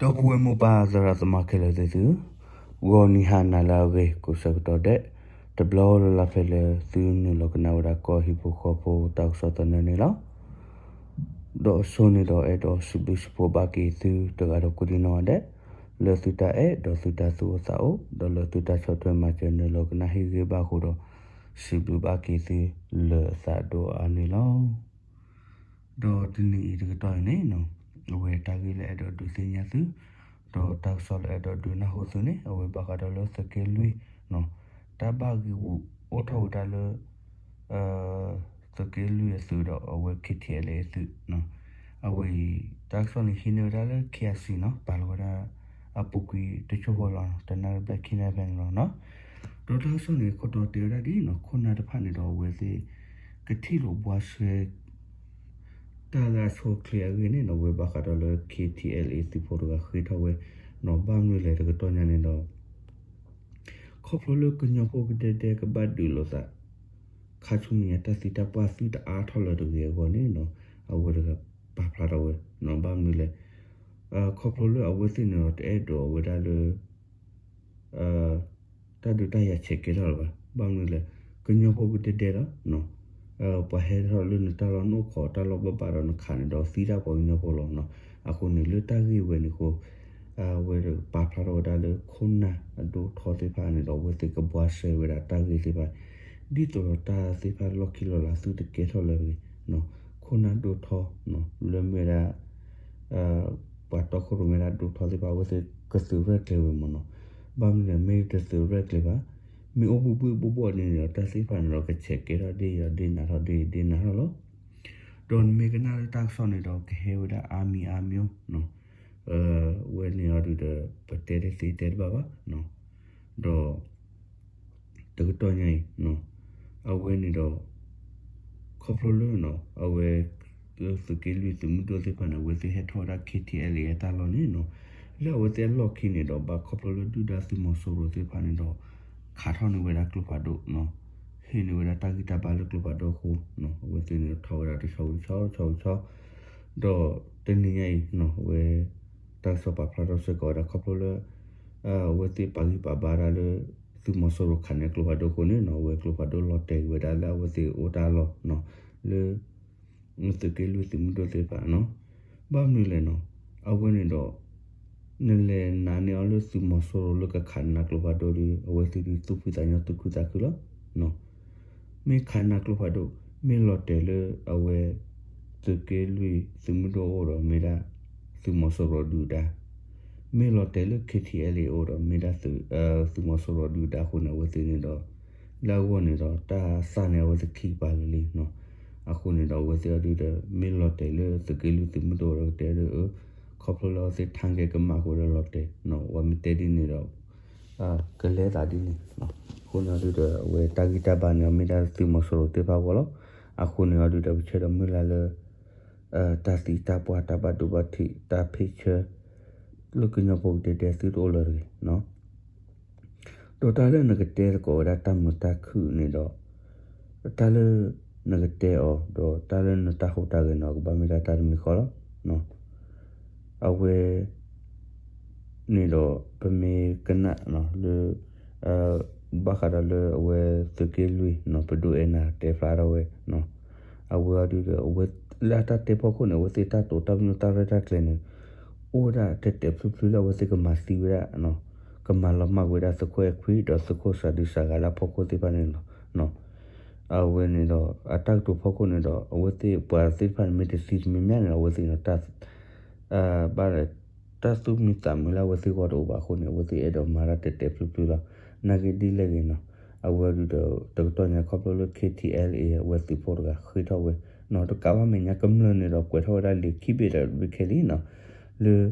ဒီပုၢ်ဝဲၢ်မိၢ်ပၢ်သရၣ်သမါခဲလၢာ်သ့ၣ်သု, ဂီၤနံၤဟါနၤလၢအဂ့ၤကိးဆၢကတီၢ်ဒဲး, တဘျီလၢ်လၢ်ဖဲလၢသုနုာ်လီၤကနၣ်ဝဲဒၣ်ကီၢ်ဟံၣ်ဖိဃီဖိတၢ်ကစီၣ်သနၢၣ်န့ၣ်လီၤ. ဒီးအဆိန့ၣ်ဒီးအဲၣ်ဒိးစံးဘျုးစံးဖှိၣ်ဘၣ်က့ၤသုတဂၤဒီးကိးဒံနီၢ်ဂၤဒဲး, လၢသုတၢ်အဲၣ်ဒီးသုတၢ်သူၣ်အိၣ်သးအိၣ် ဒီးလၢသုတၢ်ဆီၣ်ထွဲမၤစၢၤနုာ်လီၤကနၣ်ဟ့ၣ်ဂံၢ်ဘါအဃိဒီး, စံးဘျုးဘၣ်က့ၤသုလၢအသးဒိၣ်အါန့ၣ်လီၤ. ဒီးတနံၤအံၤတကတီၢ်အံၤန့ၣ်, အဝဲတၢ်ဂ့ၢ်လၢအဲၣ်ဒိးဒုးသ့ၣ်ညါသု, ဒီးတၢ်ကစီၣ်လၢအဲၣ်ဒိးဒုးနၢ်ဟူသုန့ၣ် အဝဲဘၣ်ဃးဒီးလၢသုးက့လွံၢ်, တၢ်ဘၣ်ဂံၢ်ဂူာ်အိၣ်ထီၣ်ဝဲဒၣ်လၢ သုးက့လွံၢ်အသုးဒီးအဝဲ KTLA အသုး, အဝဲအံၤ တၢ်ကစီၣ်န့ၣ်ဟံးန့ၢ်ဝဲဒၣ်လၢ KIC နီၤ, ပာ်လီၤဝဲဒၣ် အပူၤကွံာ်တစိၢ်ဖိလီၤ, တနၣ်ရံၣ်ဘျဲၣ်ခံနၣ်ရံၣ်ဖဲန့ၣ်လီၤနီၤ. ဒီးတၢ်ကစီၣ်န့ၣ် ခိၣ်တီတဲဝဲဒၣ်ဒ်နီၤ, ခိၣ်နၢ်တဖၣ်န့ၣ်ဒီးအဝဲသ့ၣ် ကထံၣ်လိာ်ဘှါဆှဲ တၢ်လၢအဆိအချ့အဂ့ၢ်န့ၣ်နီၤ, အဝဲဘၣ်ဃးဒီးလၢ KTLA သုးဖိတဂၤဃ့ထီၣ်ဝဲနီၤ, ဘၣ်မနုၤလဲၣ်တကတီၢ်ညါန့ၣ်ဒီး ခီဖျိလၢကညီဖိကဒဲဒဲကဘၣ်ဒုးလိာ်သး ခါဆူမဲာ်ညါတၢ်သံတၢ်ပှၢ်သုတအါထီၣ်လၢၤတဂ့ၤအဂီၢ်န့ၣ်နီၤ, အဝဲတဂၤပာ်ဖျါထီၣ်ဝဲ, ဘၣ်မနုၤလဲၣ်, ခီဖျိလၢအဝဲသ့ၣ်န့ၣ်ဒီးတအဲၣ်ဒိးဝဲဒၣ်လၢ တၢ်ဒုးတၢ်ယၤဆဲးကဲထီၣ်လၢၤဘၣ်, ဘၣ်မနုၤလဲၣ်, ကညီဖိကဒဲဒဲလီၤ ပှၤဟဲထီၣ်လၢနတၢ်လီၢ်နအိၣ်ခိးတၢ်လီၢ်ဘၣ်ဘၣ်ဒီးနခးန့ၣ်ဒီးသံတၢ်ပှၤကညီဖိလီၤနီၤ. အဃိန့ၣ်လၢတၢ်ဂ့ၢ်ဝဲန့ၣ်အဃိ အဝဲပာ်ဖျါထီၣ်ဝဲဒၣ်လၢခိၣ်နၢ်အဒိၣ်ထီသ့ၣ်တဖၣ်န့ၣ်ဒီး အဝဲသ့ၣ်ကဘှါဆှဲဝဲဒၣ်တၢ်ဂ့ၢ်သ့ၣ်တဖၣ် ဒ်သိးဒီးတၢ်သ့ၣ်တဖၣ်လီၢ်ခံလီၢ်လၤသုတကဲထီၣ်လၢၤတဂ့ၤ, ခိၣ်နၢ်ဒိၣ်ထီ လၢမ့ၢ်ဝဲဒၣ် ပှၤတီခိၣ်ရိၣ်မဲဒၣ်ဒိၣ်ထီသ့ၣ်တဖၣ် အဝဲသ့ၣ်ကသုးရဲၣ်ကျဲၤဝဲမ့ၢ်နီၤ. ဘၣ်မနုၤလဲၣ် မ့ၢ်တသုးရဲၣ်ကျဲၤဘၣ်, မ့ၢ်အိၣ်ဘှံးဘှံးဘှီၣ်ဘှီၣ်န့ၣ်ဒီး တၢ်သ့ၣ်တဖၣ်န့ၣ်ဒီးကဆဲးကဲထီၣ်ဒ်အံၤဒီး ဒ်နၤထီၣ်ဒ်အံၤ ဒ်နၤထီၣ်လီၤ. ဒီးနမ့ၢ်ကနၣ်လၢတၢ်ကစီၣ်န့ၣ်ဒီး ကဟဲဝဲဒၣ်အါမံၤအါမံၤ, ဝဲန့ၣ်အီၤဒုးဒီး ပတဲတသ့တဲတဘၣ်ဘၣ်, ဒီး တကတီၢ်ညါအံၤ အဝဲန့ၣ်ဒီး ခီဖျိလၢ အဝဲ သုးက့လွံၢ်သုးမုၢ်ဒိၣ်သ့ၣ်တဖၣ်န့ၣ် အဝဲသ့ၣ်ဟဲထီၣ်ဝဲဒၣ် KTLA အတၢ်လီၢ်န့ၣ်နီၤ, လၢအဝဲသ့ၣ်အလီၢ်ခံန့ၣ်ဒီး ဘၣ်ခီဖျိလၢဒုၣ်ဒါသုးမီၤစိရိၤသ့ၣ်တဖၣ်န့ၣ်ဒီး ခးထီၣ်န့ၢ်ဝဲဒၣ်ကျိဖးဒိၣ်, ဟ့ၣ်န့ၢ်ဝဲဒၣ်တၢ်ဂံၢ်တၢ်ဘါလၢကျိဖးဒိၣ်အဃိ, အဝဲသ့ၣ်န့ၣ်ထီၣ်ဝဲဒၣ်တဆီတဆီတဆီတဆီ, ဒီးတနံၤညါအံၤ အဝဲ တၢ်ကစီၣ်ပာ်ဖျါထီၣ်စ့ၢ်ကီးဝဲဒၣ်ခီဖျိလၢ အဝဲသ့ၣ်ပာ်ဂံၢ်ပာ်ဘါတၢ်လၢ သုးမီၤစိရိၤခးန့ၢ်ကျိဖးဒိၣ်အဃိန့ၣ်နီၤ, အဝဲကျိဖးဒိၣ်လီၤတဲာ်ဝဲဒၣ်လၢအဝဲသ့ၣ်အိၣ်တၢ်လီၢ် လၢ သုးက့လွံၢ်သုးမုၢ်ဒိၣ်သ့ၣ်တဖၣ်နီၤ. ဘၣ်မနုၤလဲၣ်နီၤ, အဝဲန့ၣ်ဒီး နလဲၤနာ်န့ၢ်အီၤလၢသုးမီၤစိရိၤလၢကခးန့ၢ်ကျိဖးဒိၣ်ဒီး အဝဲသ့ၣ်ဒုးသူၣ်ဖှံသးညီသူၣ်ခုသးခုလီၤ. မ့ၢ်ခးန့ၢ်ကျိဖးဒိၣ် မ့ၢ်လီၤတဲာ်လၢအဝဲ သုးက့လွံၢ်သုးမုၢ်ဒိၣ်အအိၣ်ဒီးမ့ၢ်ဒၣ် သုးမီၤစိရိၤဒုၣ်ဒါ, မ့ၢ်လီၤတဲာ်လၢ KTLA အအိၣ်ဒီးမ့ၢ်ဒၣ် သုးမီၤစိရိၤဒုၣ်ဒါအဃိန့ၣ် အဝဲသ့ၣ်န့ၣ်ဒီး လၢအဂီၢ်န့ၣ်ဒီး တၢ်သၣ်န့ၣ်အဝဲသ့ၣ်ခံကပၤလၢာ်လံနီၤ. အဃိန့ၣ်ဒီး အဝဲသ့ၣ်အီၤဒုးဒီး မ့ၢ်လီၤတဲာ်လၢသုးက့လွံၢ်သုးမုၢ်ဒိၣ်ဒီးကတဲဒီး ခီဖျိလၢအဝဲသ့ၣ်ထၣ်ကဲကမၣ်အဃိဒီးလီၤတဲာ်နီၤ, ဝဲမ့ၢ်တဲဒ်န့ၣ်ဒီး ကလဲၤသးဒ်န့ၣ်. အဃိန့ၣ်အီၤဒုးဒီး အဝဲတၢ်ဂံၢ်တၢ်ဘါန့ၣ် အမ့ၢ်ဒၣ်သုးမီၤစိရိၤသ့ၣ်တဖၣ်အဂီၢ်လီၤ. အဃိန့ၣ်အီၤဒုးဒီး ပဆၢဒီးမုၢ်လၢ်လၢ တၢ်သံတၢ်ပှၢ်တၢ်ဘၣ်ဒိဘၣ်ထံးတၢ်ဖ့ၣ်ဆၢ လၢကညီဖိကဒဲဒဲသုတအိၣ်လၢၤတဂ့ၤ. ဒီးတၢ်လၢနကတဲသကိးဝဲဒၣ်တၢ်မုာ်တၢ်ခုၣ်န့ၣ်ဒီး တၢ်လၢ နကတဲအီၤ ဒီးတၢ်လၢနတၢ်ဟူးတၢ်ဂဲၤန့ၣ် ကဘၣ်မ့ၢ်ဒၣ်တၢ်တမံၤဃီလီၤ. အဝဲ န့ၣ်ဒီး ပမ့ၢ်ကနၣ်လၢ ဘၣ်ဃးဒီးလၢအဝဲသုးက့လွံၢ်နီၤ ပဒိၣ်အဲၣ်နၤတဲဖျါထီၣ်ဝဲ အဝဲအီၤဒုးဒီး အဝဲလၢအတၢ်တဲဖီခိၣ်န့ၣ် အဝဲသ့ၣ်တၢ်တိာ်တၢ်ပညိၣ်တၢ်ရဲၣ်တၢ်ကျဲၤန့ၣ် အိၣ်ဝဲဒၣ်တဲာ်တဲာ်ဖျုးဖျုးလၢအဝဲသ့ၣ်ကမၤသံဝဲဒၣ် ကမၤလီၤမၢ်ကွံာ်ဝဲဒၣ်သုးခိၣ်အဲၣ်ခွံဒီးသုးခိၣ်စၤဒံစၤဂၤလၢအဖီခိၣ်သ့ၣ်တဖၣ်န့ၣ်လီၤ. အဝဲန့ၣ်ဒီး အတၢ်ကတိၤဖီခိၣ်န့ၣ်ဒီး အဝဲသ့ၣ်ပှၤသ့ၣ်တဖၣ်န့ၣ် မ့ၢ်တသံတမံၤမ့ၢ်န့ၣ်ဒီး အဝဲသ့ၣ်န့ၣ် ဘၣ် တၢ်သူၣ်မံသးမုာ်လၢအဝဲသ့ၣ်ဂီၢ်တအိၣ်ဘၣ်အဃိန့ၣ် အဝဲသ့ၣ်အဲၣ်ဒိးမၤတၢ်တဲာ်တဲာ်ဖျုးဖျုးလီၤ. နာ်က့ဒ်လဲၣ်ဂ့ၤနီၤ အဝဲဒုးဒီး တကတီၢ်ညါခီဖျိလၢ KTLA အဝဲသုးဖိတဂၤဃ့ထီၣ်ဝဲ နီၤ တကးဘၣ်မဲာ်ညါကမျၢၢ်န့ၣ်ဒီး ကွဲးထီၣ်ဝဲဒၣ်လံာ်ခံဘ့ၣ်ဒီးတဘ့ၣ်ခဲလံနီၤ လၢ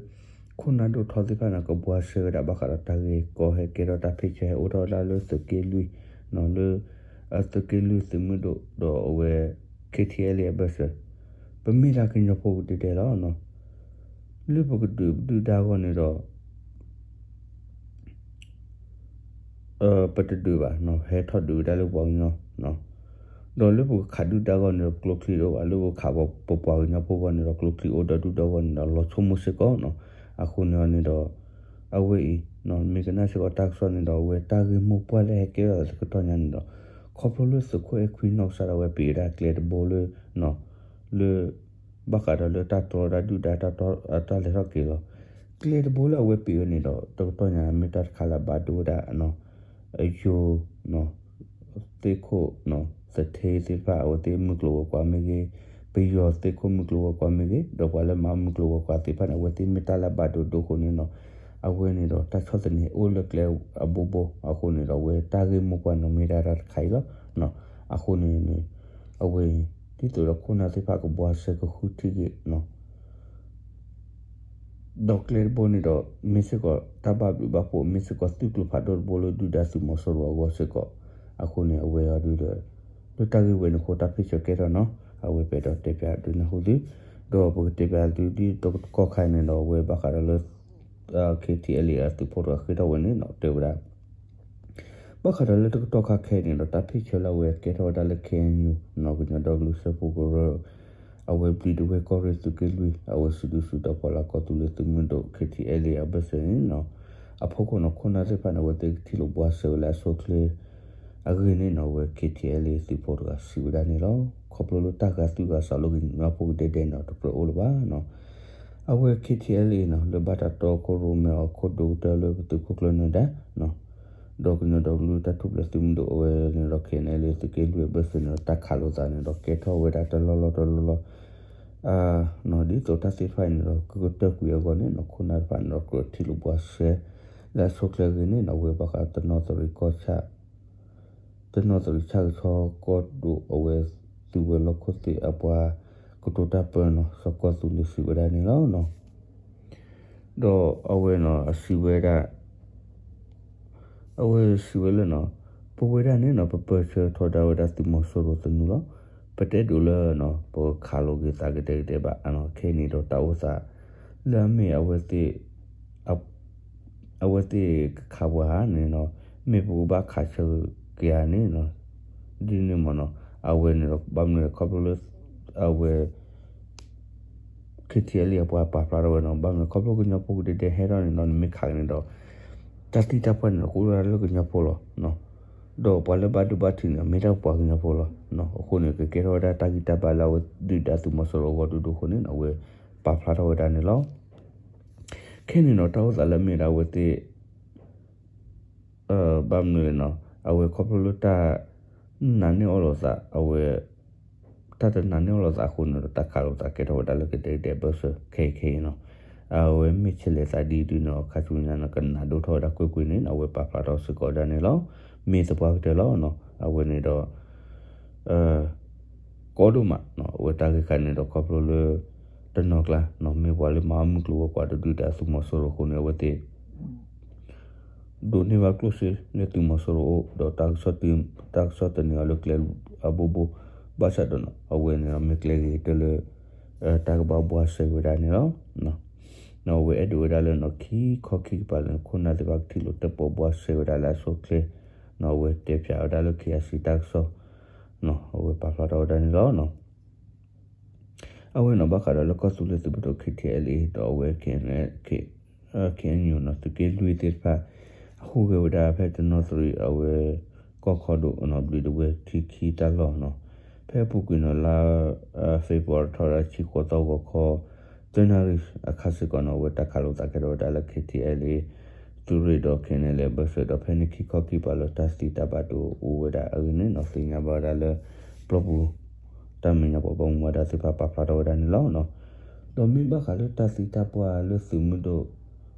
ခိၣ်နၢ်ဒိၣ်ထီသ့ၣ်တဖၣ်န့ၣ် ကဘှါဆှဲဝဲဒၣ်ဘၣ်ဃးဒီးတၢ်ဂ့ၢ်ကီဟဲကဲထီၣ်တၢ်ဖ့ၣ်ဆၢဟဲအိၣ်ထီၣ်ဝဲဒၣ်လၢသုးက့လွံၢ် လၢ သုးက့လွံၢ်သုးမုၢ်ဒိၣ်ဒီးအဝဲ KTLA အဘၢၣ်စၢၤ ပမ့ၢ်ဒၣ်ကညီဖိကဒဲဒဲလီၤ. လၢပကဒုးပဒုၣ်ဒါအဂီၢ်န့ၣ်ဒီး ပတဒုးဘၣ်နီၤ ဟဲထီၣ်ဒုးဝဲဒၣ်လၢပှၤကညီ ဒီးလၢပကခးဒုၣ်ဒါအဂီၢ်န့ၣ်ဒီး ကျိချံတအိၣ်ဘၣ် လၢပကခးပပှၤကညီဖိအဂီၢ်န့ၣ်ဒီး ကျိချံအိၣ်ဒီးဒုၣ်ဒါအဂီၢ်န့ၣ်ဒီး လီၤဆိကမိၣ်စ့ၢ်ကီးနီၤ. အဃိန့ၣ်အီၤန့ၣ်ဒီး အဝဲအံၤ မ့ၢ်ကနၣ်စ့ၢ်ကီးတၢ်ကစီၣ်န့ၣ်ဒီး အဝဲတၢ်ဂ့ၢ်မိၢ်ပှၢ်လၢဟဲကဲထီၣ်သးတကတီၢ်ညါန့ၣ်ဒီး ခီဖျိလၢသုးခိၣ်အဲၣ်ခွံနီၢ်ကစၢ်ဒၣ်ဝဲ ပ့ၤဝဲဒၣ်ကျဲတဘိလၢ လၢ ဘၣ်ဃးဒီးလၢတၢ်တြီတၢ်ဒုၣ်ဒါ တၢ်လဲၤထီၣ်က့ၤလီၤ. ကျဲတဘိလၢအဝဲပ့ၤဝဲန့ၣ်ဒီး တကတီၢ်ညါမ့ၢ်တၢ်တခါလၢအဘၣ်ဒိဝဲဒၣ် အယိၤ သ့ၣ်ခိၣ် သထ့သ့ၣ်တဖၣ် အဝဲသ့ၣ်မုၢ်ကျိၤဝဲၤကွာ်မ့ၢ်ဂ့ၤ, ပယီၤသ့ၣ်ခိၣ်မုၢ်ကျိၤဝဲၤကွာ်မ့ၢ်ဂ့ၤ, ဒီးပှၤလၢမၤမုၢ်ကျိၤဝဲၤကွာ်သ့ၣ်တဖၣ်န့ၣ် အဝဲသ့ၣ်မ့ၢ်တၢ်လၢအဘၣ်ဒိဒိအဃိန့ၣ်နီၤ, အဝဲန့ၣ်ဒီးတၢ်ဆီၣ်သနံးအိၣ်လၢကျဲအဘိဘိအဃိန့ၣ်ဒီး အဝဲတၢ်ဂ့ၢ်မိၢ်ပှၢ်န့ၣ်မ့ၢ်ဒၣ်တၢ်တခါအံၤလီၤ. အဃိန့ၣ် အဝဲ ဒ်သိးဒီးခိၣ်နၢ်သ့ၣ်တဖၣ်ကဘှါစဲကဃုထံၣ်က့ၤ ဒီးကျဲတဘိန့ၣ်ဒီး မ့ၢ်စ့ၢ်ကီးတၢ်ဘၣ်ဘျုးဘၣ်ဖှိၣ် မ့ၢ်စ့ၢ်ကီးသုးကျိၤဖးဒိၣ်တဘိလၢဒုၣ်ဒါသုးမီၤစိရိၤအဂီၢ်စ့ၢ်ကီး, အဃိန့ၣ် အဝဲအီၤဒုဒီး လၢတၢ်ဂ့ၢ်ဝဲန့ၣ်အဃိ တၢ်ဖ့ၣ်ဆၢကဲထီၣ်နီၤ အဝဲပအဲၣ်ဒိးတဲပၠးဒုးနၢ်ဟူသု, ဒီးပကတဲပၠးသုဒ်တကီၢ်ခါအံၤန့ၣ်ဒီး အဝဲဘၣ်ဃးဒီးလၢ KTLA အသုးဖိတဂၤဃ့ထီၣ်ဝဲန့ၣ်နီၤ တဲဝဲဒၣ် ဘၣ်ဃးဒီးလၢတကတီၢ်ခါခဲအံၤန့ၣ်ဒီး တၢ်ဖ့ၣ်ဆၢလၢအဝဲကဲထီၣ်ဝဲဒၣ်လၢ KNU နီၤ ကညီဒီကလုာ်စၢဖှိၣ်ကရၢ အဝဲဘျံးဒဝဲၢ်ကီၢ်ရ့ၣ်သုးက့လွံၢ် အဝဲစုဒုၣ်စုတီၤပှၤလၢကီၢ်သူလ့ၤသုးမုၢ်ဒိၣ် KTLA အဘၢၣ်စၢၤန့ၣ်နီၤ, အဖီခိၣ်န့ၣ် ခိၣ်နၢ်သ့ၣ်တဖၣ်န့ၣ် အဝဲသ့ၣ်ကထံၣ်လိာ်ဘှါစဲဝဲလၢအဆိအချ့ အဂ့ၢ်န့ၣ်နီၤ အဝဲ KTLA သုးဖိတဂၤစံးဝဲဒၣ်န့ၣ်လီၤ. ခီဖျိလၢတၢ်ဂာ်သွံၣ်ဂာ်စီၤလၢကညီဖိကဒဲဒဲန့ၣ် တကြၢးအိၣ်လၢၤဘၣ်နီၤ အဝဲ KTLA နီၤ လၢဘၣ်တၢ်တီခိၣ်ရိၣ်မဲအီၤခိၣ်ဒိၣ်ကတၢၢ်လၢပသုးခိၣ်ကျၢၢ်နၢၤဒါ ဒီးကညီဒီကလုာ်တၢ်ထူၣ်ဖျဲးသုးမုၢ်ဒိၣ်အဝဲန့ၣ်ဒီး KNLA သုးက့လွံၢ်အဘၢၣ်စၢၤန့ၣ်ဒီး တၢ်ခးလိာ်သးန့ၣ်ဒီးကဲထီၣ်ဝဲဒၣ်တလီၢ်လီၢ်တလီၢ်လီၢ် ဒ်သိးတၢ်သ့ၣ်တဖၣ်အံၤန့ၣ်ဒီး ကကတၢၢ်ကွံာ်အဂီၢ်န့ၣ်နီၤ ခိၣ်နၢ်တဖၣ်န့ၣ်ဒီး ကြၢးထံၣ်လိာ်ဘှါစဲ လၢအဆိအချ့အဂ့ၢ်န့ၣ်နီၤ အဝဲဘၣ်ဃးတနီသရံၣ်ကီၢ်ဆၣ် တနီသရံၣ်ဆၣ်ကဆီကီၢ်ဒိၣ်အဝဲ သုးဝဲၤလီၢ်ခိၣ်သ့ၣ်အပှၤကတိၤတၢ်ပၢနီၤ စီၤကီၢ်သူလ့ၤစံးဝဲဒၣ်န့ၣ်လီၤ. ဒီးအဝဲနီၤ အစံးဝဲဒၣ် အဝဲစံးဝဲလၢနီၤ ပဝဲဒၣ်န့ၣ်နီၤ ပပၢၢ်ဆၢထီဒါဝဲဒၣ်သုးမီၤစိရိၤသနူလီၤ. ပတအဲၣ်ဒိးလၢနီၤ ပကခးလိာ်က့ၤသးကဒဲကဒဲဘၣ်နီၤ ခဲအံၤန့ၣ်ဒီးတၢ်အိၣ်သး လၢအမ့ၢ်အဝဲသ့ၣ် အဝဲသ့ၣ်ကခးပှၤဧါန့ၣ်နီၤ မ့ၢ်ပကဘၣ်ခးဆၢက့ၤဧါန့ၣ်နီၤ ဒ်န့ၣ်မ့ၢ်နီၤ အဝဲန့ၣ်ဒီး ဘၣ်မနုၤလဲၣ်ခီဖျိလၢ အဝဲ KTLA အပှၤပာ်ဖျါထီၣ်ဝဲနီၤ ဘၣ်မနုၤလဲၣ်ခီဖျိကညီဖိကဒဲဒဲဟဲထီၣ်န့ၣ်နီၤ နမ့ၢ်ခးက့ၤန့ၣ်ဒီး တၢ်သံတၢ်ပှၢ်န့ၣ်ဒီး ကအိၣ်ဝဲဒၣ်လၢကညီဖိလီၤ. ဒီးပှၤလၢဘၣ်ဒိဘၣ်ထံးန့ၣ် မ့ၢ်ဒၣ်ပှၤကညီဖိလီၤ. အဃိန့ၣ် ကကဲထီၣ်ဝဲဒၣ်တၢ်ဂံၢ်တၢ်ဘါလၢအဝဲဒုၣ်ဒါသုးမီၤစိရိၤအဂီၢ်ဒိၣ်ဒိၣ်အဃိန့ၣ် အဝဲပာ်ဖျါထီၣ်ဝဲဒၣ်န့ၣ်လီၤ. ခဲအံၤန့ၣ်နီၤ တၢ်အိၣ်သးလၢအမ့ၢ်ဒၣ်အဝဲသ့ၣ် ဘၣ်မနုၤလဲၣ်နီၤ အဝဲခီဖျိလၢတၢ်နာ်န့ၢ်အီၣ်လိာ်သး အဝဲ တၢ်တနာ်န့ၢ်အီၣ်လိာ်သးအဃိန့ၣ်ဒီး တၢ်ခးလိာ်သးကဲထီၣ်ဝဲဒၣ်လၢကဒဲကဒဲအဘၢၣ်စၢၤ ခဲအံၤခဲအံၤနီၤ အဝဲမ့ၢ်ဆဲးလဲၤသးဒ်ဒုးန့ၣ် အခါဆူညါန့ၣ် ကနာ်ဒိၣ်ထီၣ်ဝဲဒၣ်ကွ့ၢ်ကွ့ၢ်န့ၣ် အဝဲပာ်ဖျါထီၣ်စ့ၢ်ကီးဝဲဒၣ်န့ၣ်လီၤ. မ့ၢ်သပှၢ်ကတၢၢ်လီၤနီၤ အဝဲန့ၣ်ဒီး ကီဒိၣ်မးနီၤ အဝဲတၢ်ဂ့ၢ်ခါန့ၣ်ဒီး ခီဖျိလၢ တနီၤကျါနီၤ မ့ၢ်ပှၤလၢမၤအီၣ်မုၢ်ကျိၤဝဲၤကွာ်ဒီးဒုၣ်ဒါသုးမီၤစိရိၤအဃိန့ၣ် အဝဲသ့ၣ် ဒိးန့ၢ်ဘၣ်ကျိၣ်စ့လၢသုးမီၤစိရိၤအအိၣ် ဒီးတၢ်ကဆီၣ်တနံၤအီၤလၢကျဲအဘိဘိ ဘၣ်ဆၣ်ဒီးနီၤ အဝဲန့ၣ်မ့ၢ်ကျဲဂ့ၤကတၢၢ်လၢ တၢ်ကဘၣ်ဘှါစဲဝဲဒၣ်န့ၣ်လီၤ. အဝဲအဲၣ်ဒိးဝဲဒၣ်လၢနီၤ ခံခီခံကပၤလၢ ခိၣ်နၢ်သ့ၣ်တဖၣ်ကထံၣ်လိာ်တၢၣ်ပီၣ်ဘှါစဲဝဲဒၣ်လၢအဆိအချ့ အဝဲတဲဖျါဝဲဒၣ်လၢ KIC တၢ်ကစီၣ် အဝဲပာ်ဖျါထီၣ်ဝဲဒၣ်န့ၣ်လီၤ. အဝဲနီၤ ဘၣ်ဃးဒီးလၢကီၢ်သူလ့ၤသုးမုၢ်ဒိၣ် KTLA ဒီးအဝဲ KNU နီၤ သုးက့လွံၢ်သ့ၣ်တဖၣ် အဟူးဂဲၤဝဲဒၣ်ဖဲတနီသရံၣ် အဝဲ ကီၢ်ခီဒိၣ်နီၤ ဘျံးဒဝဲၢ်ထံခံတၢ်လီၢ်နီၤ ဖဲအပူၤကွံာ်နီၤ လါ February ထီၣ်ဝဲဒၣ်ဆံဃိးသီဂီၤခီ သၢနၣ်ရံၣ်အခါစ့ၢ်ကီးနီၤ အဝဲတၢ်ခးလိာ်သးကဲထီၣ်ဝဲဒၣ်လၢ KTLA သုးရ့ၣ်ဒီး KNLA အဘၢၣ်စၢၤဒီး ဖဲန့ၣ်ခံခီခံကပၤလၢတၢ်သံတၢ်ဘၣ်ဒိအိၣ်ဝဲဒၣ်အဂ့ၢ်န့ၣ်နီၤ သ့ၣ်ညါဘၣ်ဝဲဒၣ်လၢ ပျီပူၤ တၢ်မဲာ်ညါပှၤဘၣ်မူဘၣ်ဒါသ့ၣ်တဖၣ်ပာ်ဖျါထီၣ်ဝဲဒၣ်န့ၣ်လီၤ. ဒီးမ့ၢ်ဘၣ်ဃးလၢတၢ်သံတၢ်ပှၢ်လၢသုးမုၢ်ဒိၣ်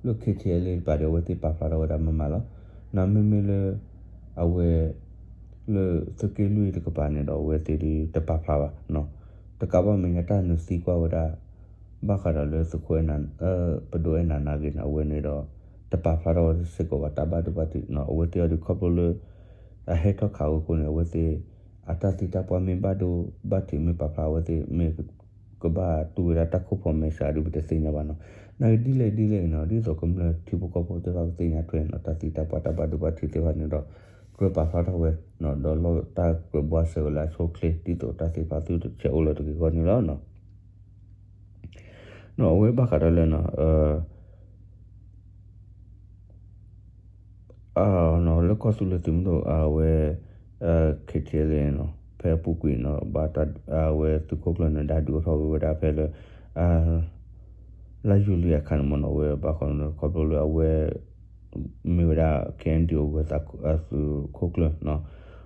လၢ KTLA တဖၣ်ဒီး အဝဲသ့ၣ်ပာ်ဖျါထီၣ်ဝဲဒၣ်မးမးလီၤ. နမ့မ့ၢ်လၢ အဝဲ လၢသုးက့လွံၢ်တကပၤန့ၣ်ဒီး အဝဲသ့ၣ်ဒုးတပာ်ဖျါဘၣ် တကးဘၣ်မဲာ်ညါတၢ်နုာ်သံကွၢ်ဝဲဒၣ် ဘၣ်ဃးဒီးလၢသုးခိၣ် ပဒိၣ်အဲၣ်နၤနၤဂ့ၤန့ၣ် အဝဲန့ၣ်ဒီး တပာ်ဖျါထီၣ်ဝဲစ့ၢ်ကီးဘၣ် တၢ်ဘၣ်ဒိဘၣ်ထံးနီၤ အဝဲသ့ၣ်အီၤဒုးခီဖျိလၢ အဟဲထီၣ်ခးဝဲအဃိန့ၣ် အဝဲသ့ၣ် အတၢ်သံတၢ်ပှၢ်မ့ၢ်ဘၣ်ဒိဘၣ်ထံးမ့ၢ်ပာ်ဖျါအဝဲသ့ၣ် မ့ၢ်ကဘၣ်တူၢ်ဝဲဒၣ်တၢ်ခိၣ်ဖီမဲာ်ဆှးဒုးပတသ့ၣ်ညါဘၣ်နီၤ. နာ်က့ဒ်လဲၣ်ဒ်လဲၣ်နီၤ ဒ်သိးကမျၢၢ်ထံဖိကီၢ်ဖိသ့ၣ်တဖၣ်ကသ့ၣ်ညါထွဲနီၤ တၢ်သံတၢ်ပှၢ်တၢ်ဘၣ်ဒိဘၣ်ထံးသ့ၣ်တဖၣ်န့ၣ်ဒီး ကြၢးပာ်ဖျါထီၣ်ဝဲ ဒီးလီၢ်တၢ်ကြၢးဘှါစဲဝဲလၢအဆိအချ့ ဒ်သိးတၢ်သ့ၣ်တဖၣ်သုတဆဲးအိၣ်လၢၤတဂ့ၤအဂီၢ်န့ၣ်လီၤ. အဝဲဘၣ်ဃးဒီးလၢ လၢကီၢ်သူလ့ၤသုးမုၢ်ဒိၣ်အဝဲ KTLA န့ၣ် ဖဲအပူၤကွံာ်န့ၣ် ဘၣ်တၢ် အဝဲသုးခိၣ်ကျၢၢ်နၢၤဒါဒုးအိၣ်ထီၣ်က့ၤဝဲဒၣ်ဖဲလၢ လါယူၤလံအခါန့ၣ်မ့ၢ်နီၤ အဝဲဘၣ်ဃီန့ၣ် ခီဖျိလၢအဝဲ မ့ၢ်ဝဲဒၣ် KNDO ဂၢၤသးသုးခိၣ်ကျၢၢ်နီၤ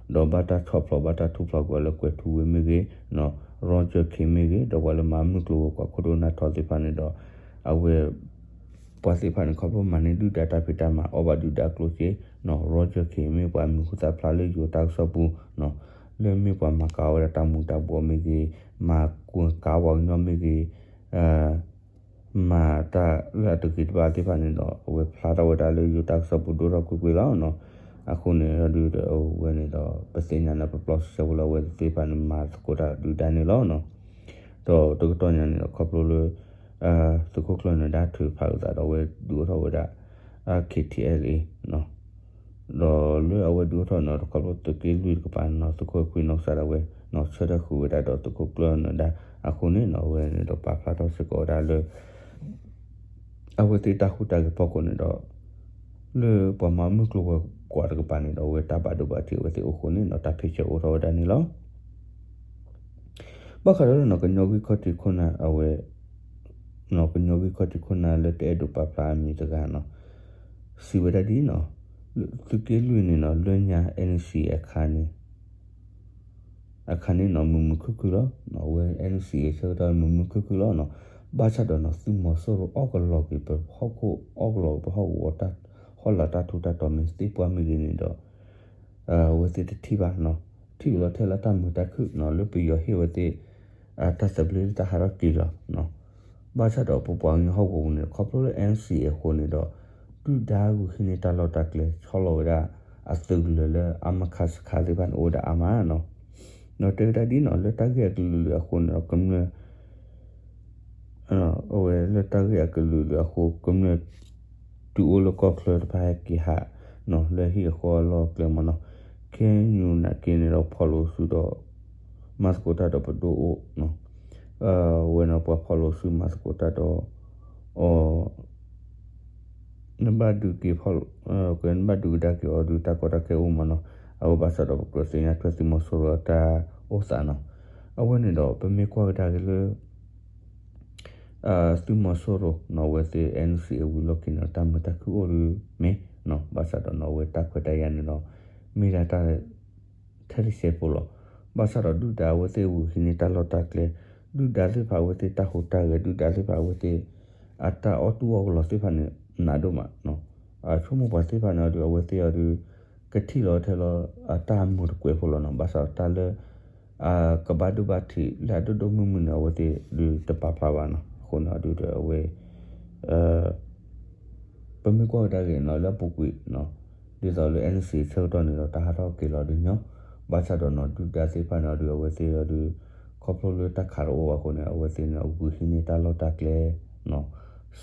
ဒီးဘၣ်တၢ်ဆီၣ်ဖျိးဘၣ်တၢ်ထူၣ်ဖျိးကွံာ်အီၤလၢကွဲၤထူဝ့မ့ၢ်ဂ့ၤ, ရီကၠၢၣ်ခ့မ့ၢ်ဂ့ၤ, ဒီးပှၤလၢမၤမုၢ်ကျိၤဝဲၤကွာ်ခိၣ်ဒိၣ်နၢ်ထီသ့ၣ်တဖၣ်န့ၣ်ဒီး အဝဲ ပှၤသ့ၣ်တဖၣ်န့ၣ် ခီဖျိမၤန့ၢ်ဒုၣ်ဒါတၢ်ဖံးတၢ်မၤ အီၣ်ဘၣ်ဒုၣ်ဒါကျိၣ်စ့, ရီကၠၢၣ်ခ့မ့ၢ်ပှၤမံၤဟူသၣ်ဖျါလၢယိၤတၢ်ကစီၣ်ပူၤ, လၢမ့ၢ်ပှၤမၤကၤဝဲဒၣ်တၢ်မူၤတၢ်ဘှီးမ့ၢ်ဂ့ၤ, မၤကွၢ်ကၤပှၤကညီမ့ၢ်ဂ့ၤ, မၤတၢ်လၢအတဂ့ၤတဘၣ်သ့ၣ်တဖၣ်န့ၣ်ဒီး အဝဲဖျါထီၣ်ဝဲဒၣ်လၢယိၤတၢ်ကစီၣ်ပူၤဒိၣ်ထီၣ်ကွ့ၢ်ကွ့ၢ်လီၤ. အဃိန့ၣ်ဒုးဒီးအဝဲန့ၣ်ဒီး ပသ့ၣ်ညါလၢပျီပျီဆှဲဆှဲဖိလၢအဝဲသ့ၣ်တဖၣ်န့ၣ် မၤသကိးတၢ်ဒုၣ်ဒါန့ၣ်လီၤ. ဒီးတကတီၢ်ညါန့ၣ်ဒီး ခီဖျိလၢ သုးခိၣ်ကျၢၢ်နၢၤဒါထုးဖးအသးဒီးအဝဲဒုးအိၣ်ထီၣ်ဝဲဒၣ် KTLA ဒီးလၢအဝဲဒုးအိၣ်ထီၣ်န့ၣ်ဒီး ခီဖျိသုးက့လွံၢ်တကပၤန့ၣ် သုးခိၣ်အဲၣ်ခွံနီၢ်ကစၢ်ဒၣ်ဝဲ ဆၢထၢၣ်ဃုာ်ဝဲဒၣ်ဒီးသုးခိၣ်ကျၢၢ်နၢၤဒါအဃိန့ၣ် အဝဲန့ၣ်ဒီးပာ်ဖျါထီၣ်စ့ၢ်ကီးဝဲဒၣ်လၢ အဝဲသ့ၣ်တၢ်ဟူးတၢ်ဂဲၤဖီခိၣ်န့ၣ်ဒီး လၢပှၤမၤမုၢ်ကျိၤဝဲၤကွာ်တကပၤန့ၣ်ဒီး အဝဲတၢ်ဘၣ်ဒိဘၣ်ထံးအဝဲသ့ၣ်အိၣ်ဃိန့ၣ်ဒီး တၢ်ဖ့ၣ်ဆၢအိၣ်ထီၣ်ဝဲဒၣ်န့ၣ်လီၤ. ဘၣ်ဃးဒီးလၢနီၢ်ကညီဂံၢ်ခီၣ်ထံးခိၣ်နၢ်အဝဲ နီၢ်ကညီဂံၢ်ခီၣ်ထံးခိၣ်နၢ်လၢတအဲၣ်ဒိးပာ်ဖျါအမံၤတဂၤနီၤ စံးဝဲဒၣ်ဒ်အံၤနီၤ သုးက့လွံၢ်န့ၣ်နီၤ လၢညါ NCA အခါန့ၣ် အခါန့ၣ်နီၤ မုာ်မုာ်ခုၣ်ခုၣ်လီၤ. အဝဲ NCA အဆၢကတီၢ်မုာ်မုာ်ခုၣ်ခုၣ်လီၤနီၤ. ဘၣ်ဆၣ်ဒီးနီၤ သုးမီၤစိရိၤအီၣ်ကလီၤက့ၤပဟီၣ်ခိၣ် အီၣ်ကလီၤက့ၤပဟီၣ်ကဝီၤ ဟီၣ်လာ်တၢ်ထူးတၢ်တီၤမ့ၢ်သ့ပှၢ်မ့ၢ်ဂ့ၤန့ၣ်ဒီး အဝဲသ့ၣ်တထံၣ်ဘၣ်နီၤ. ထံၣ်ဝဲလီၤထဲလၢတၢ်မုာ်တၢ်ခုၣ်နီၤ လၢပယီၤဟ့ၣ်ဝဲသ့ၣ် တၢ်သဘျ့လၢတၢ်ဟးထီၣ်က့ၤလီၤ. ဘၣ်ဆၣ်ဒီးပပှၤကညီဟီၣ်ကဝီၤပူၤန့ၣ် ခီဖျိလၢ NCA အဃိန့ၣ်ဒီး ဒုၣ်ဒါဂုာ်ဟံးန့ၢ်တၢ်လီၢ်တၢ်ကျဲ ဆီလီၤဝဲဒၣ် အသုးကလၢၤလၢအမခါစခါသ့ၣ်တဖၣ်န့ၣ် အိၣ်ဝဲဒၣ်အါမးနီၤ. ဒီးတဲဝဲဒၣ်ဒ်နီၤ လၢတၢ်ဂ့ၢ်အကလုာ်ကလုာ်အဃိန့ၣ်ဒီး ကမျၢၢ် အဝဲလၢတၢ်ဂ့ၢ်အကလုာ်ကလုာ်အဃိ ကမျၢၢ် တုၤအိၣ်လၢကီၢ်ချၢတဖၣ်ဟဲက့ၤဟးနီၤ လၢဟံၣ်အဃီအလီၢ်အကျဲမ့ၢ်နီၤ ခဲအံၤနာ်က့န့ၣ်ဒီးဖီၣ်လိာ်စုဒီး မၤသကိးတၢ်ဒီးပဒိၣ်အိၣ် ဝဲန့ၣ်ပှၤဖီၣ်လိာ်စုမၤသကိးတၢ်ဒီး အီၤ နဘၣ်ဒုးက့ၤဖီၣ် နဘၣ်ဒုးကဒါက့ၤအီၤဒုးတၢ်ကီတၢ်ခဲအိၣ်မ့ၢ်နီၤ အဝဲဘၣ်ဆၣ်ဒီးပကြၢးသ့ၣ်ညါထွဲသုးမီၤစိရိၤအတၢ်အိၣ်သးနီၤ အဝဲန့ၣ်ဒီးပမ့ၢ်ကွၢ်ကဒါက့ၤလၢ သုးမီၤစိရိၤနီၤ အဝဲသ့ၣ် NCA ဝံၤလီၢ်ခံန့ၣ်ဒီး တၢ်မုာ်တၢ်ခုၣ်အိၣ်ဒုးမ့ၢ်နီၤ ဘၣ်ဆၣ်ဒီးနီၤ အဝဲတၢ်ခွဲးတၢ်ယာ်န့ၣ်ဒီး မ့ၢ်ဒၣ်တၢ် ထဲတစဲးဖိလီၤ. ဘၣ်ဆၣ်ဒီးဒုၣ်ဒါအဝဲသ့ၣ်ဂုာ်ဟံးန့ၢ်တၢ်လီၢ်တၢ်ကျဲ, ဒုၣ်ဒါသ့ၣ်တဖၣ်အဝဲသ့ၣ်တၢ်ဟူးတၢ်ဂဲၤ, ဒုၣ်ဒါသ့ၣ်တဖၣ်အဝဲသ့ၣ် အတၢ်အီၣ်တူၢ်အီၣ်ကလီၤသ့ၣ်တဖၣ်န့ၣ် နးဒိၣ်မးနီၤ. အဆိကမိၣ်ပှၤသ့ၣ်တဖၣ်န့ၣ်ဒီး အဝဲသ့ၣ်အီၤဒုး ကထံၣ်လီၤထဲလီၤ အတၢ်မုာ်တကွဲးဖိလီၤနီၤ. ဘၣ်ဆၣ်ဒီးတၢ်လၢ ကဘၣ်ဒိဘၣ်ထံးလၢအဒိၣ်ဒိၣ်မုၢ်မုၢ်န့ၣ် အဝဲသ့ၣ်ဒုးတပာ်ဖျါဘၣ်နီၤ. အဃိန့ၣ်အီၤဒုးဒီးအဝဲ ပမ့ၢ်ကွၢ်ကဒါက့ၤနီၤ လၢအပူၤကွံာ်နီၤ ဒ်သိးလၢ NCA ဆၢကတီၢ်န့ၣ်ဒီး တၢ်ဟးထီၣ်က့ၤလီၤဒုးညီ, ဘၣ်ဆၣ်ဒီးနီၤ ဒုၣ်ဒါသ့ၣ်တဖၣ်န့ၣ်အီၤဒုး အဝဲသ့ၣ်အီၤဒုး ခီဖျိလၢတၢ်ခးတအိၣ်ဘၣ်အဃိန့ၣ် အဝဲသ့ၣ်န့ၣ် အဂုာ်ဟံးန့ၢ်တၢ်လီၢ်တၢ်ကျဲနီၤ,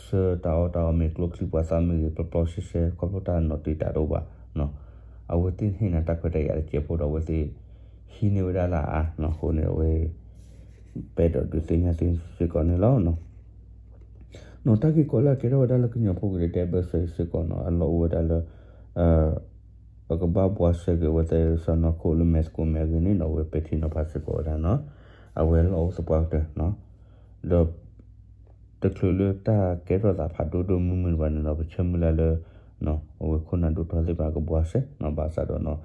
ဆှၢတၢ်အီၣ်တၢ်အီမ့ၢ်ကျိချံမျိာ်သၣ်မ့ၢ်ဂ့ၤ ပျီပျီဆှဲဆှဲ ခီဖျိတၢ်နီၣ်တံာ်တာ်တအိၣ်ဘၣ်နီၤ, အဝဲသ့ၣ်ဟ့ၣ်နၤတၢ်ခွဲးတၢ်ယာ်တစဲးဖိဒီး အဝဲသ့ၣ်ဟံးန့ၢ်ဝဲဒၣ်လၢအါနီၤ. အဃိန့ၣ် အဝဲ ပအဲၣ်ဒိးဒုးသ့ၣ်ညါသုစ့ၢ်ကီးန့ၣ်လီၤ. နီၤ တၢ်ဂ့ၢ်ကီလၢအကဲထီၣ်ဝဲဒၣ်လၢကညီဖိကီၢ်ဒဲး အဘၢၣ်စၢၤအံၤစ့ၢ်ကီးနီၤ အလီၢ်အိၣ်ဝဲဒၣ်လၢ ပကဘၣ်ဘှါစဲက့ၤအဝဲသ့ၣ် စီၢ်နီၤခိၣ်လၢမဲာ်သကိးမဲာ်အဂ့ၢ်န့ၣ်နီၤ အဝဲပဲာ်ထံနီၤဖးစ့ၢ်ကီးဝဲဒၣ်နီၤ, အဝဲလီၢ်အိၣ်သပှၢ်ကတၢၢ်နီၤ, ဒီး တချုးလၢတၢ်ကဲထီၣ်သးဖးဒိၣ်ဒိၣ်မုၢ်မုၢ်တဖၣ်န့ၣ်ဒီး ပဆၢမုၢ်လၢ်လၢ အဝဲခိၣ်နၢ်ဒိၣ်ထီၣ်သ့ၣ်တဖၣ်ကဘှါစဲနီၤ, ဘၣ်ဆၣ်ဒီးနီၤ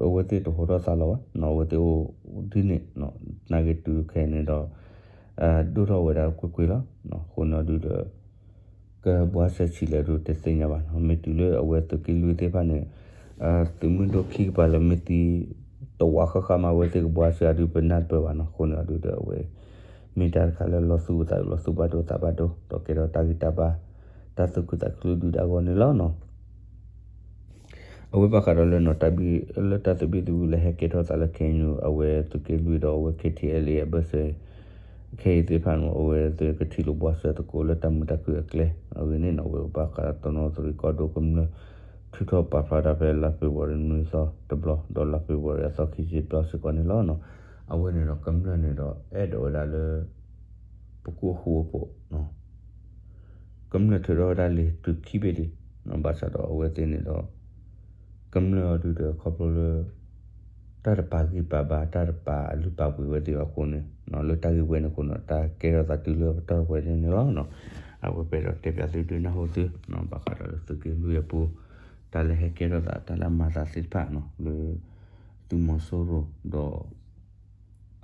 အဝဲသ့ၣ်တဟိးထီၣ်သါလီၤဘၣ်နီၤ, အဝဲသ့ၣ်အိၣ်ဒ်န့ၣ်နီၤ, နာ်က့တုၤခဲအံၤန့ၣ်ဒီး ဒိၣ်ထီၣ်ဝဲဒၣ်ကွ့ၢ်ကွ့ၢ်လီၤ. အဃိန့ၣ်အီၤဒုးဒီး ကဘှါစဲဆံးလဲၣ်ဒုးတသ့ၣ်ညါဘၣ်နီၤ, မ့ၢ်တုၤလၢအဝဲသုးက့လွံၢ်သ့ၣ်တဖၣ်န့ၣ် သုးမုၢ်ဒိၣ်ခံကပၤလၢမ့ၢ်သံ တဝးဃၣ်ဃၣ်မး အဝဲသ့ၣ်ကဘှါစဲအီၤဒုး ပနၢ်တပၢၢ်ဘၣ်နီၤ. အဃိန့ၣ်အီၤဒုးဒီးအဝဲ မ့ၢ်တၢ်တခါလၢလီၤသူၣ်အသး လီၤသူၣ်ဘၣ်ဒိသးဘၣ်ဒိ ဒီးကဲထီၣ်တၢ်ဂံၢ်တၢ်ဘါ တၢ်သူၣ်ခုသးခုဒုၣ်ဒါအဂီၢ်န့ၣ်လီၤနီၤ. အဝဲဘၣ်ဃးဒီးလၢနီၤ တၢ်ဘံၣ် လၢတၢ်သဘံၣ်သဘုၣ်လၢဟဲကဲထီၣ်သးလၢ KNU အဝဲသုးက့လွံၢ်ဒီးအဝဲ KTLA အဘၢၣ်စၢၤ ခဲအံၤသ့ၣ်တဖၣ်န့ၣ် အဝဲသ့ၣ်ကထံၣ်လိာ်ဘှါစဲသကိးလၢတၢ်မုာ်တၢ်ခုၣ်အကျဲအဂ့ၢ်န့ၣ်နီၤ, အဝဲဘၣ်ဃးတနီသရံၣ်ကီၢ်ဒိၣ်ကမျၢၢ် ထုးထီၣ်ပာ်ဖျါတၢ်ဖဲလါဖ့ၤဘြူၤအါရံၤနွံသီတဘျီ ဒီးလါဖ့ၤဘြူၤအါရံၤအသီခံဆံဘျီစ့ၢ်ကီးန့ၣ်လီၤ. အဝဲန့ၣ်ဒီးကမျၢၢ်န့ၣ်ဒီး အဲၣ်ဒိးဝဲဒၣ်လၢ ပကအိၣ်ဃူအိၣ်ဖိး ကမျၢၢ်ထုးထီၣ်ဝဲဒၣ်လံာ်တုၤခံဘ့ၣ်လံ ဘၣ်ဆၣ်ဒီးအဝဲသ့ၣ်န့ၣ်ဒီး ကမျၢၢ်အီၤဒုဒီးခီဖျိလၢ တၢ်တပာ်ဂံၢ်ပာ်ဘါ တၢ်တပာ်လုၢ်ပာ်ပှ့ၤဝဲသ့ၣ်အဃိန့ၣ် လၢတၢ်ဂ့ၢ်ဝဲန့ၣ်အဃိန့ၣ် တၢ်ကဲထီၣ်သးတုၤလၢပတီၢ်ပှဲၤန့ၣ်လီၤ. အဝဲပအဲၣ်ဒိးတဲပၠးသုဒုးနၢ်ဟူသု ဘၣ်ဃးဒီးလၢသုးက့လွံၢ်အပူၤ တၢ်လၢဟဲကဲထီၣ်သး တၢ်လၢအမၤသးသ့ၣ်တဖၣ်န့ၣ် လၢ သုးမီၤစိရိၤဒီး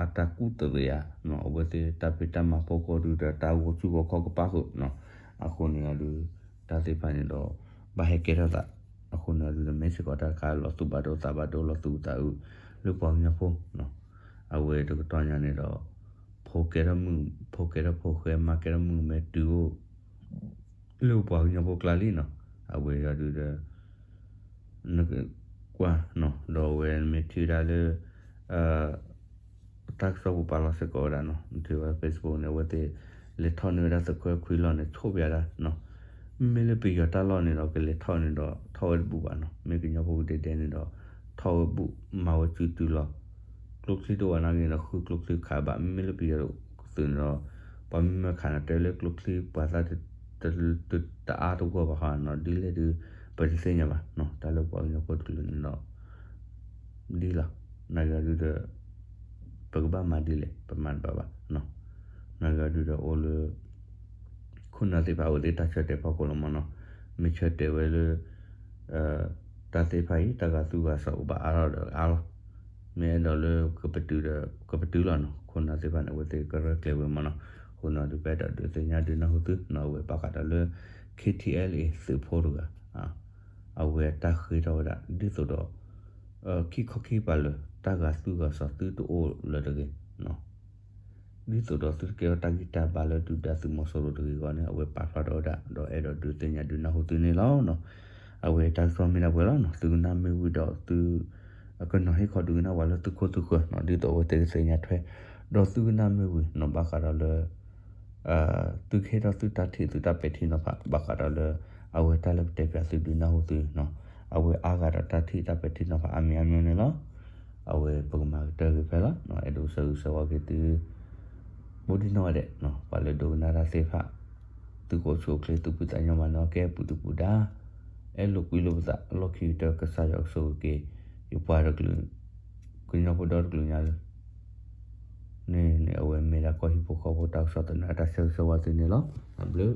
အတၢ်ကူၣ်သရံးဧါ အဝဲသ့ၣ်တၢ်ဖံးတၢ်မၤဖီခိၣ်ဒုဒီး တၢ်ဂီၤဆူၣ်ဂီၤခီၣ်ကပၣ်ဃုာ် အဃိန့ၣ်အီၤဒု တၢ်သ့ၣ်တဖၣ်န့ၣ်ဒီး ဘၣ်ဟဲကဲထီၣ်သး အဃိန့ၣ်အီၤဒုဒီး မ့ၢ်စ့ၢ်ကီးတၢ်တခါလီၤသူၣ်ဘၣ်ဒိသးဘၣ်ဒိ လီၤသူၣ်အုးသးအုး လၢပှၤကညီဖိ အဝဲတကတီၢ်ညါန့ၣ်ဒီး ဖိကဲထီၣ်မုၣ် ဖိကဲထီၣ်ဖိဃဲ မါကဲထီၣ်မုၣ်မဲာ်တုၤအိၣ် လၢပှၤကညီဖိကျါလံန့ၣ် အဝဲအီၤဒုဒီး နကွၢ်န့ၣ် ဒီးအဝဲမ့ၢ်ထံၣ်ဝဲဒၣ်လၢ တၢ်ကစီၣ်ပူၤပာ်လီၤစ့ၢ်ကီးဝဲဒၣ်န့ၣ် နထံၣ်ဝဲ Facebook န့ၣ် အဝဲသ့ၣ်လဲၤထီၣ်န့ၢ်ဝဲဒၣ်သုးခိၣ်အဲခွံလီၢ်န့ၣ် ဆိၣ်ပၠးဒၣ်န့ၣ် မ့မ့ၢ်လၢပယီၤတၢ်လီၢ်န့ၣ်ဒီး ကလဲၤထီၣ်န့ၣ်ဒီး ထီၣ်ဝဲတဘူၣ်ဘၣ်န့ၣ် မ့ၢ်ကညီဖိကဒဲဒဲန့ၣ်ဒီး ထီၣ်ဝဲဘူၣ် မၤဝဲစုတုၤလီၤ ကျိချံတအိၣ်ဘၣ်နာ်က့ဒီး ဃုကျိချံခးဘၣ် မ့မ့ၢ်လၢပယီၤသုးန့ၣ်ဒီး ပှၤမ့ၢ်မၤခးန့ၣ် တဲလၢကျိချံပှၤသၣ် တအါတဂီၢ်ဘၣ်ဃီန့ၣ် ဒ်လဲၣ်ဒုး ပတသ့ၣ်ညါဘၣ်န့ၣ် တၢ်လၢပှၤကညီဖိတကလုာ်န့ၣ်ဒီး ဒ်လီၤ နာ်က့ဒုဒီး ပကဘၣ်မၤဒ်လဲၣ် ပမၤတဘၣ်ဘၣ်န့ၣ် နာ်က့ဒုဒီးအိၣ်လၢ ခိၣ်နၢ်သ့ၣ်တဖၣ်အဝဲသ့ၣ်တၢ်ဆၢတဲာ်ဖီခိၣ်လီၤမးန့ၣ် မ့ၢ်ဆၢတဲာ်ဝဲလၢ တၢ်သ့ၣ်တဖၣ်အံၤ တၢ်ဂာ်သူၣ်ဂာ်စီၤကဘၣ်အါထီၣ်ဒီးအါလီၤ မ့ၢ်အဲၣ်ဒိးလၢကပတုာ်ဒီး ကပတုာ်လီၤန့ၣ် ခိၣ်နၢ်သ့ၣ်တဖၣ်န့ၣ် အဝဲသ့ၣ်ကရဲၣ်ကျဲၤဝဲမးန့ၣ် အဃိန့ၣ်ဒုး ပအဲၣ်ဒိးဒုးသ့ၣ်ညါဒုးနၢ်ဟူသုန့ၣ် အဝဲဘၣ်ဃးဒီးလၢ ခ့ထံအဲလ်အ့ သုးဖိတဂၤ အဝဲအတၢ်ဃ့ထီၣ်ဝဲဒၣ် ဒ်သိးဒီး ခံခီခံကပၤလၢ တၢ်ဂာ်သူၣ်ဂာ်စီၤသုတအိၣ်လၢၤတဂ့ၤ ဒ်သိးဒီးသုတကဲထီၣ်တၢ်ဂံၢ်တၢ်ဘါလၢဒုၣ်ဒါသုးမီၤစိရိၤတဂ့ၤအဂီၢ်န့ၣ် အဝဲပာ်ဖျါထီၣ်ဝဲဒၣ် ဒီးအဲၣ်ဒိးဒုးသ့ၣ်ညါဒုးနၢ်ဟူသုန့ၣ်လီၤ. အဝဲတၢ်ကစီၣ်မ့ၢ်ဒၣ်ပှဲၤလီၤန့ၣ် သုကနၣ်မ့ၢ်ဝံၤဒီးသု ကနီၤဟ့ၣ်ခီဒုးကနၣ်ပှၤလၢသုခိၣ်သုဃၢၤန့ၣ် ဒ်သိးအဝဲသ့ၣ်ကသ့ၣ်ညါထွဲ ဒီးသုကနၣ်မ့ၢ်ဝံၤန့ၣ် ဘၣ်ဃးဒီးလၢ သုကဟ့ၣ်ထီၣ်သုတၢ်ထံၣ်သုတၢ်ပဲာ်ထံနီၤဖး ဘၣ်ဃးဒီးလၢ အဝဲတၢ်လၢပတဲပၠးသုဒုးနၢ်ဟူသုန့ၣ် အဝဲအါဂၤဒီးတၢ်ထံၣ်တၢ်ပဲာ်ထံနီၤဖးအါမံၤအါမံၤန့ၣ်လီၤ. အဝဲပကမၤကတၢၢ်ဂ့ၤဖဲလီၤ အဲၣ်ဒိးဆၢဂ့ၤဆၢဝါက့ၤသု ဘူးဒံနီၢ်ဂၤဒဲး ပှၤလၢဒိကနၣ်တၢ်သ့ၣ်တဖၣ် သုကအိၣ်ဆူၣ်အိၣ်ချ့ သူၣ်ဖှံသးညီမၤနၢၤကဲပူၤဒုပူၤဒါ အဲၣ်လိာ်ကွံလိာ်ပသး လီၢ်ခံကတၢၢ် ကစၢ်ယွၤကဆိၣ်ဂ့ၤက့ၤ ယပှၤတကလုာ် ကညီဖိဒီတကလုာ်ညါ န့ၣ်န့ၣ် အဝဲမ့ၢ်ဒၣ်ကီၢ်ဟံၣ်ဖိဃီဖိတၢ်ကစီၣ်သနၢၣ်တၢ်ဆၢဂ့ၤဆၢဝါသုန့ၣ်လီၤ. တၢ်ဘျုး